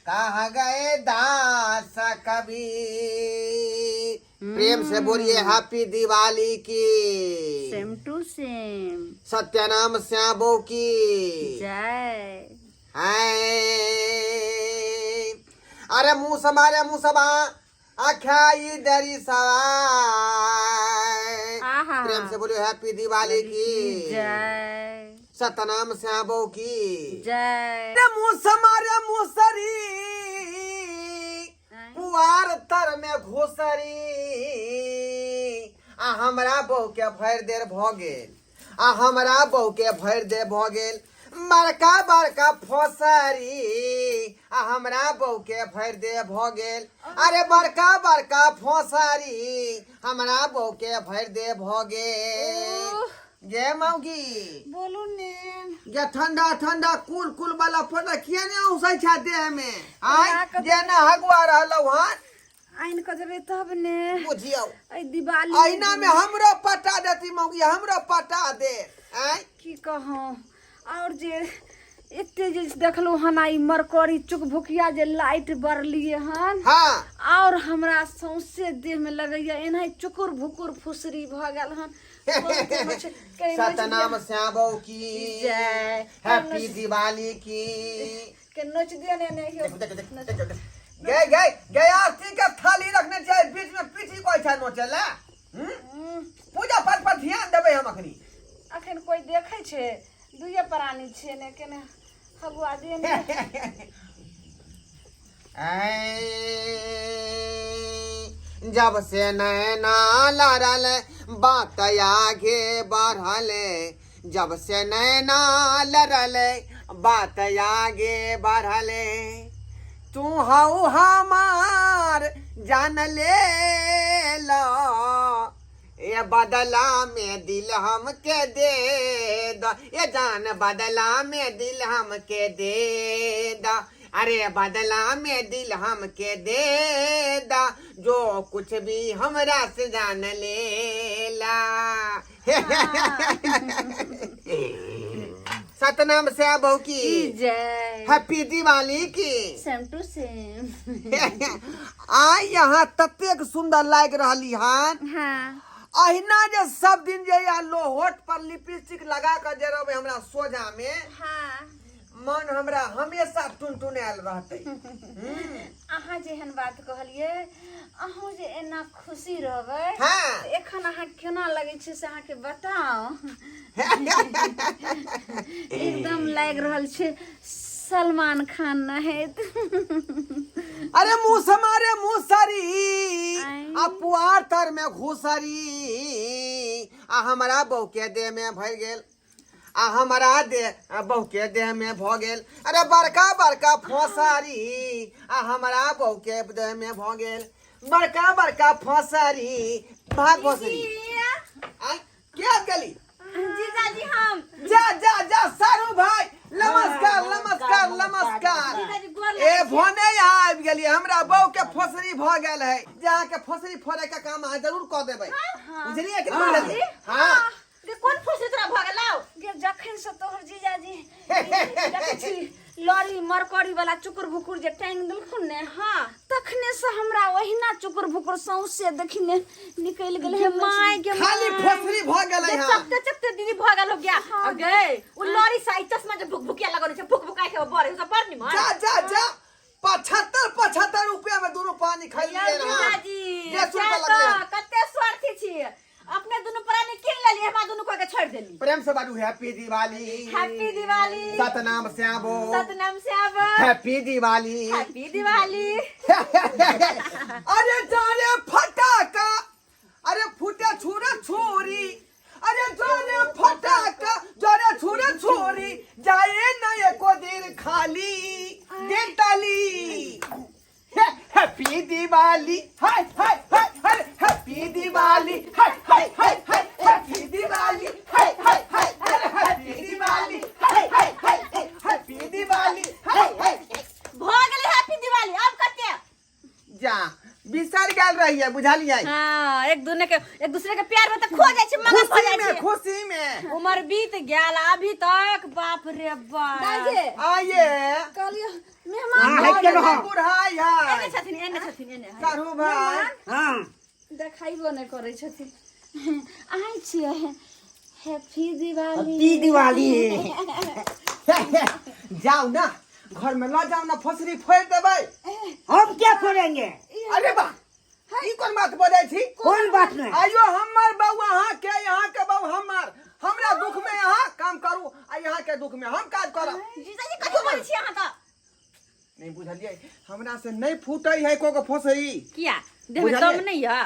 कहाँ गए दास कबीर। प्रेम से बोलिए हैप्पी दिवाली की। Same to same. सत्यनाम श्यामो की जय। हाय, अरे मुँह समारे मुँह सबा आख्याई दरी सवाय। आहा। प्रेम से बोलियो हैप्पी दिवाली की जय। सतनाम श्यामो की जय। अरे मुँह समारे मुसरी पुआर तर में घुसरी आ हमरा बहू के भरि देर भऽ गेल आ हमरा बहू के भरि देर भऽ गेल बड़का बड़का फोसरी आ हमरा बहू के भरि देर भऽ गेल अरे बड़का बड़का फोसरी हमरा बहू के भरि देर भऽ गेल। ओह। गे मौगी। बोलू ने। गे ठंडा ठंडा कुल कुल वाला फोटा किया ने औसै छा देह में आय ना कभी- जे ना हगुआ रहलौ हन। आनि कऽ देबै तब ने। बुझियौ। एहि दिवाली अहिना में हमरो पटा देती मौगी, हमरो पटा दे। आय की कहूँ, और जे एते जे देखलहुँ हन आ ई मरकरी चुकभुकिया जे लाइट बरलिए हन। हाँ। और हमरा सौंसे देह में लगैया एनाहि चुकुर भुकुर फुसरी भऽ गेल हन। सतनाम श्यामो की जय। हैप्पी दिवाली की। के नोच दिया ने ने देख देख देख देख देख। गए गए गए आरती के थाली रखने चाहिए बीच में पीठी कोई छा नोचला। पूजा पाठ पर ध्यान देबै हम अखनी। अखन कोई देखै छै, दुइये प्राणी छै ने केने हगुआ दिए ने। ऐ, जब से नैना लड़ल बात आगे बढ़ल, जब से नैना लड़ल बात आगे बढ़ल, तू हऊ हमार जान ले ला, ए बदला में दिल हमके दे द, ए जान बदला में दिल हमके दे द, अरे बदला में दिल हमके दे द, जो कुछ भी हमरा से जान ले ला। सतनाम से बहू की जय। हैप्पी दिवाली की। Same to same. आय यहाँ ततेक सुंदर लाग रहली हन। हाँ। अहिना जे सब दिन जे या लोहोट पर लिपस्टिक लगा के जे रहबै हमरा सोझा में। हाँ। मन हमरा हमेशा टुनटुनायल रहतै। अहाँ जेहन बात कहलिए, अहूँ जे एना खुशी रहबै। हाँ। तऽ एखन अहाँ केना लगै छै से अहाँके बताउ। एकदम लागि रहल छै सलमान खान नहैत। अरे मुँह समारे मुसरी आँय। आ पुआर तर में घुसरी आ हमरा बहू के देह में भरि गेल आ हमरा देह बहू के देह में भऽ गेल अरे बड़का बड़का फोसरी आ हमरा बहू के देह में भऽ गेल बड़का बड़का फोसरी भाग फोसरी। आँय, के आबि गेली? जीजाजी हम। जा जा जा सारू भाई, नमस्कार नमस्कार नमस्कार। जीजाजी गोर ए लागै छी। भने यहाँ आबि गेलियै, हमरा बहू के फोसरी भऽ गेल है, जे अहाँके फोसरी फोड़े के काम अहाँ जरूर कऽ देबै। बुझलियै कि नहि बुझलियै? हाँ। गे कोन फुसरी तोरा भऽ गेलौ? गे जखन से तोहर जीजाजी देखै छी लड़ी मरकरी वाला चुकुर भुकुर जे टांगि देलखुन ने। हाँ। तखने से हमरा ओहिना चुकुर भुकुर सौंसे देखी ने निकलि गेल हे my गे खाली my. फोसरी भऽ गेलै गे हँ। चकते चकते दीदी भऽ गेल हो गया। हाँ। आ गे उ लड़ी से आई चश्मा जे भुकभुकिया लगल छै, भुकभुकाय के बड़े, उ सब बड़ निमन। जा जा जा 75 रुपया में दुनू पानी खरीदलियै यौ हँ। जीजाजी, 150 रुपया से लगलै। तऽ कते स्वार्थी छी, अपने दुनू प्राणी कीन लेली, हमरा दुनू के छोड़ देली। प्रेम से बाजू हैप्पी दिवाली। हैप्पी दिवाली। सतनाम श्यामो। सतनाम श्यामो। हैप्पी दिवाली। हैप्पी दिवाली। अरे जाने फटाका, अरे फूटे छुरे छुरी, अरे जाने फटाका जाने छुरे छुरी, जाए न एको दिन खाली दे ताली। हैप्पी दिवाली हाय हाय हाय हाय हैप्पी दिवाली हाय हाय हाय हाय हैप्पी दिवाली हाय हाय हाय हाय हैप्पी दिवाली हाय हाय हाय हाय हैप्पी दिवाली हाय हाय। भऽ गेलै हैप्पी दिवाली, आब कते? जा बिसर गेल रहिए बुझलियै। हाँ, एक दूने के एक दूसरे के प्यार में तो खो जाय छै, मगन भऽ खुशी जाय में छै। खुशी में उम्र बीत गेल अभी तक, बाप रे बाप। दाइ आइए कहलियो मेहमान। हाँ, हटि के रहो। बुढ़ाई है एने छथिन, एने छथिन, एने। सारू भाई। हाँ। देखाइबो नहि करै छथिन। आइ छियै हैप्पी दिवाली। हैप्पी दिवाली। जाओ ना घर में ल जाओ ना, फसरी फोड़ देबै। हम क्या फोड़ेंगे? अरे बा, ई कोन बात बजै छी? कौन बात नहीं? आइयो हमर बउआ अहाँ के, यहाँ के बउ हमर। हमरा दुख में यहाँ काम करू आ यहाँ के दुख में हम काज करब। जीजाजी, कथी बोलै छी अहाँ तऽ? नहीं बुझलियै, हमरा से नहीं फूटै है को फसरी। किया, देह में बुझलियै? दम नहीं है?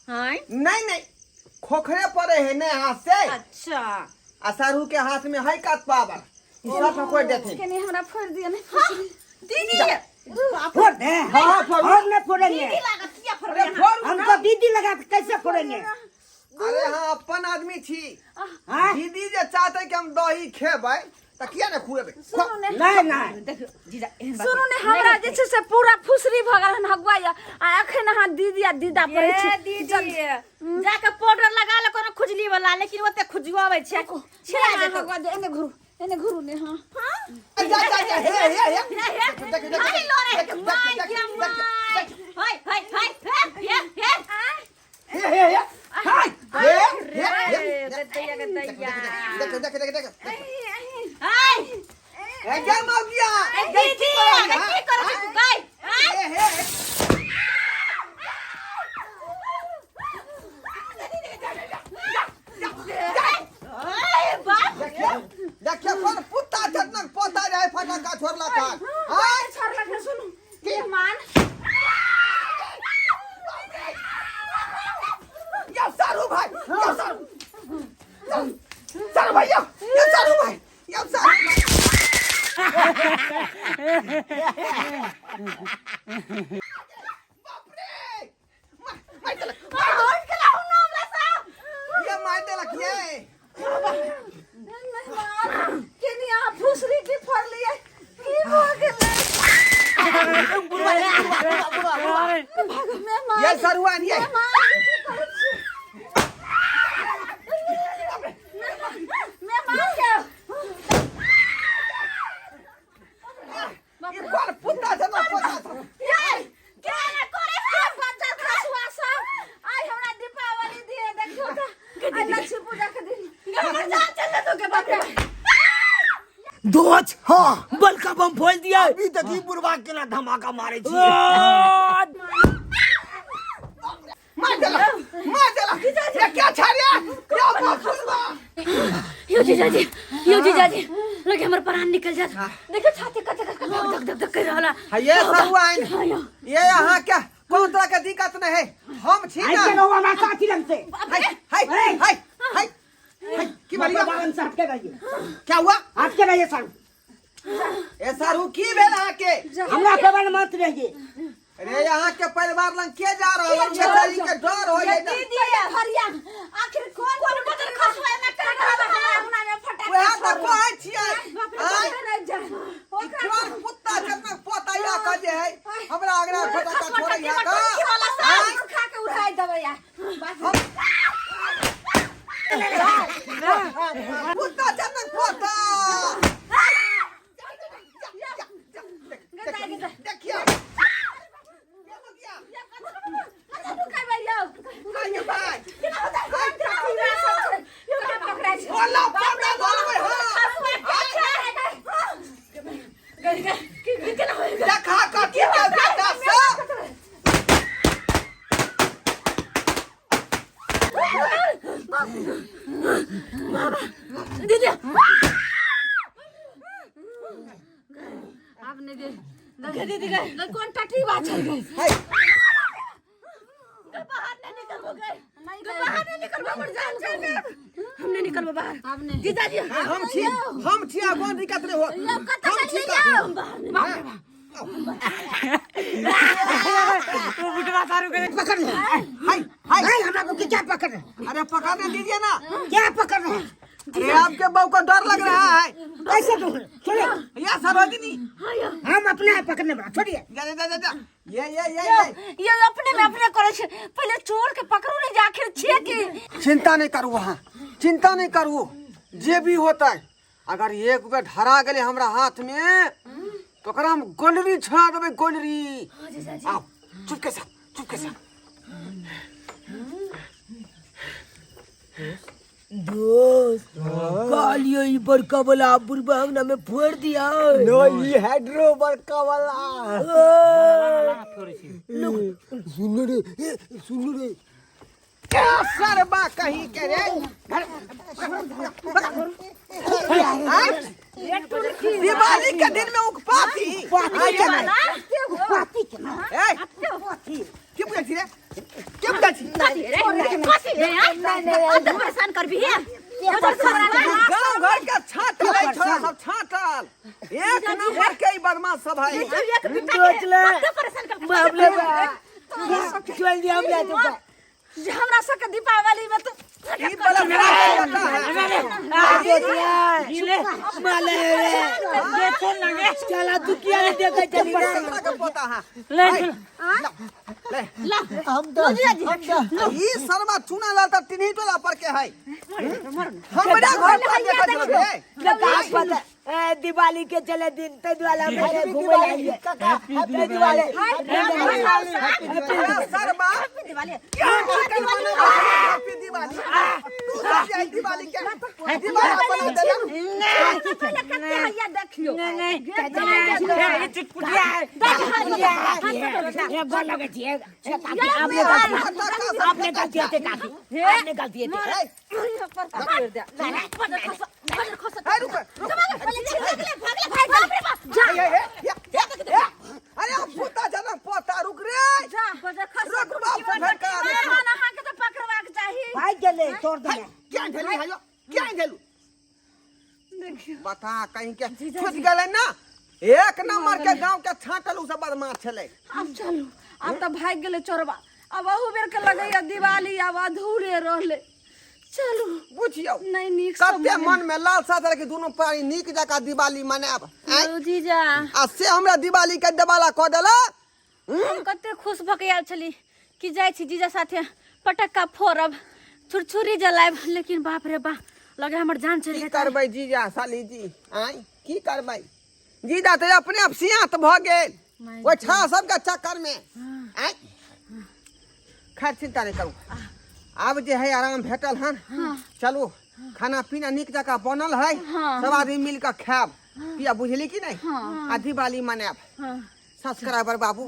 हाँ। नहीं नहीं, खोखरे पड़े है ने हाथ से। अच्छा। आ सारू के हाथ में है कात पावर, ई सब खोखर देथिन। कनी हमरा फोड़ि दिअ ने फुसरी। दीदी। फोड़ दे। हाँ, फोड़ू। हम नहीं फोड़ेंगे। दीदी लागत, किया फोड़बै अरे अहाँ? फोड़ू ना। हमको दीदी लगा के कैसे फोड़ेंगे? अरे हाँ, अपन आदमी छी। हाँ? दीदी जे चाहते कि हम दही खेबै तऽ किया ने खुएबै? सुनू ने। नहीं नहीं। देखियौ जीजा, एहन बात सुनू ने, नहि हमरा हेतै। जे छै से पूरा फुसरी भऽ गेल हन हगुआ या आ एखन अहाँ दीदी आ दीदा पड़ै ए छी। दीदी, जाके पाउडर लगा ले कोनो खुजली वाला, लेकिन ओते खुजवाबै छै, छिला जेतौ। हगुआ दे, एने घुरू, एने घुरू ने। हाँ। जा जा जा, हे हे हे। हे, हे, देख, देख, हाय लोरे, देख, देख, my देख, के देख, my. हाय हाय हाय, हे हे हे। हे हे हे, हाय, हे हे हे। रे गदैया गदैया। देख देख देख देख। हाय। हे गे मौगिया। ए दीदी, अगे की करै छी तू गै? आय। हे हे हे। हाय बाप। देखियो देखियो, कोन पुत्ता चटनक पोता रहे फटका छोड़ला कान। हाय। छोड़लक ने। सुनू मेहमान। या सारू भाई, या सारू, सारू भाई, या या सारू भाई, या सारू भाई। बाप रे, मार देलक। मार के लाउ ना हमरा सा। ये मार देलक ये। मेहमान, केनी अहाँ फुसरी की फोड़लियै? की भऽ गेलै? मेहमान। ये सरुआन ये। मेहमान, की करै छी? मेहमान के ई कोन पुत्ता चटनक पोता छै? ये के ने करे है बच्चा खसुआ सब। आइ हमरा दीपावली दिए, देखियौ तऽ आइ लक्ष्मी पूजा के दिन हमर जान चल जेतौ के, बाप रे। दोच। हाँ। बड़का बम फोड़ दिया। अभी तक ई बुढ़वा केना धमाका मारे छी। मार देलक, मार देलक ये। क्या छाड़िया या बाप बुढ़वा। यो जीजाजी, यो जीजाजी, लगे हमर प्राण निकल जात। देखियो छाती कते कते धक धक धक धक कर रहला। हाँ, ये सरुआन ये, यहाँ क्या कोनो तरह के दिक्कत नहीं है, हम छी आई ना। के रहो हमरा साथी रंग से। हाय हाय हाय हाय हाय, की बोलिए? बावन से हटके रहिए। क्या हुआ? हटके रहिए सर। ए सारू, की भेल अहाँ के? हमरा परिवार मत रहिए। अरे यहाँ के परिवार लंग के जा रहल है? बेचारी के डर हो जाए ना। दीदी। हरिया, आखिर कोन कोन बदल खसुआ ना कर रहल है? अंगना में फटाका वएह तऽ छोड़ू। कहै छियै। बाप रे, आँय? नहि जा। ई ओकरा कोन कुत्ता जतना पोता या कह जे है हमरा अंगना में फटाका खसुआ छोड़ै या कते का। बड़की वाला सब। आँय? खा के उड़ाइ देबै आ। हम कुत्ता जतना पोता। देखियो। आइए भाई। बोला पकड़ा बोलबै। हाँ, देखा कथी के बेटा सब। दीदी। आब नहि गे दीदी गे, कोन टटी बात छै गे? है। बाहर नहीं निकलबो गे। नहीं। बाहर नहीं निकलबो, हमर जान चल गए, हम नहीं निकलबो बाहर। आब नहि। जीजाजी। हम छी, हम छी, आ कोन दिक्कत नहीं हो। कतऽ हम छी चलियै? तऽ। हम बाहर नहीं। हाँ। पकड़ ले। हाय हाय। नहीं, हमरा को क्या पकड़ रहे? अरे पकड़ने दीजिए ना। क्या पकड़ रहे? अरे ये आपके बहू को डर लग रहा है। कैसे तू छोड़िए। या सरोजिनी। हम अपने आप पकड़ने वाला, छोड़िए। जा जा जा जा, ये ये ये ये ये अपने में अपने करे छे, पहले चोर के पकड़ू नहीं जे आखिर छे की। चिंता नहीं करू अहाँ, चिंता नहीं करू, जे भी होता है अगर एक बेर धरा गेलै हमरा हाथ में तो ओकरा हम गोलरी छड़ा देबै, गोलरी। आओ चुपके से, चुपके से। दोस्त कहलियो ई बड़का वाला बुढ़बा अंगना में फोड़ दिया। नो ई हाइड्रो बड़का वाला। सुन रे, ए, सुन रे। क्या सरबा कहीं के रे? दिवाली के दिन में उकपाती पाती के ना। ए के बुझै छी रे, के बुझै छी? कथी रे, कथी रे? अंदर परेशान करबी है। गांव घर के छाटल है छोरा सब, छाटल एक नंबर के ई बदमाश सब है। एक बिट्टा के परेशान कर मामले बा चल दिया हमरा तो बा। जे हमरा सबके दीपावली में तो ई बला खराब करता है। माले रे चला तू किया रे देखा चली रे। एकरा के पोता है ले ले। हम तो हम तो ई सरवा चुना लाल त तिन्ही टोला पर के है, हमरा घर पर देखा चल रे। का पता ए, दिवाली के चले दिन ते दिवाली हम घूमे आइए। हैप्पी दिवाली। सरवा दिवाली। क्या चिकन बना हैप्पी दिवाली? तू सब जाई दिवाली के दिवाली बना देला। पहले कते हैया देखियो। ये गोर लगे छिए आपने गलती, आपने गलती होते काकी, आपने गलती होते। ए रुक रुक, जा। ए ए ए, अरे अब पोता जना पोता, रुक रे। जा बजे खस। रुक बाप से झटका दे। अहाँ के तो पकड़बाक चाही। भाग गेलै तोड़ देने। क्या झेलू हायो, क्या झेलू? बता कहीं के छूट गेलै ना। एक नंबर के गांव के छाटल उ सब बदमाश छलै। आब चलू, आब तऽ भागि गेलै चोरबा। आब अहू बेर के लगैया दिवाली आब अधूरे रहलै। चलू। बुझियौ नहि नीक सँ कते मन में लालसा छलै कि दुनू प्राणी नीक जकाँ दिवाली मनायब आँय? जीजा। आ से हमरा दिवाली के देवाला कऽ देला। हम कते खुश भऽ के आयल छली कि जाइ छी जीजा साथे पटक्का फोड़ब, छुरछुरी जलायब, लेकिन बाप रे बा लगे हमर जान चलि की गेल। करबै जीजा साली जी, आँय की करबै जीजा? तऽ अपने आप सियात भऽ गेल ओहि छा सबके चक्कर में आँय। खैर चिंता नहि करू, आब जे है आराम भेटल हन। चलू खाना पीना नीक जकाँ बनल है, सब आदमी मिल कऽ खायब पिया, बुझली कि नहि? आ दिवाली मनायब। सब्सक्राइबर बाबू,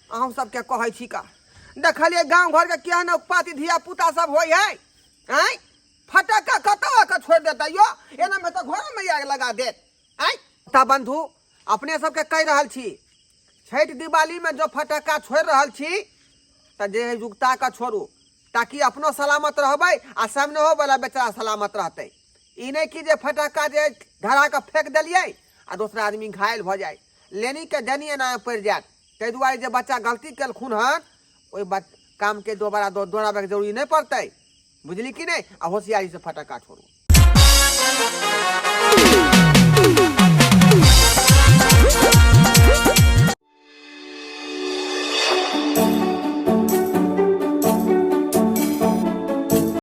अहूँ सबके कहै छी का देखलियै गाँव घरके केहन उत्पाती धिया पुता सब होइ है आँय? फटक्का कतऽ कऽ छोड़ि देतै यो, एनामे तऽ घरोमे आगि लगा देत आँय। ता बंधु अपने सबके कहि रहल छी, छठि दिवालीमे जो फटक्का छोड़ि रहल छी तऽ जे है जुगता कऽ छोड़ू, ताकि अपनो सलामत रहबै आ सामनेहो वाला बेचारा सलामत रहतै। ई नहि कि जे फटक्का जे धरा कऽ फेंक देलियै आ दोसरा आदमी घायल भऽ जाय, लेनी के देनी एना पड़ि जायत। ताहि दुआरे जे बच्चा गलती केलखुन हन ओहि कामके दोबारा दोहराबैके जरूरी नहि पड़तै, बुझली कि नहि? आ होशियारीसँ फटक्का छोड़ू।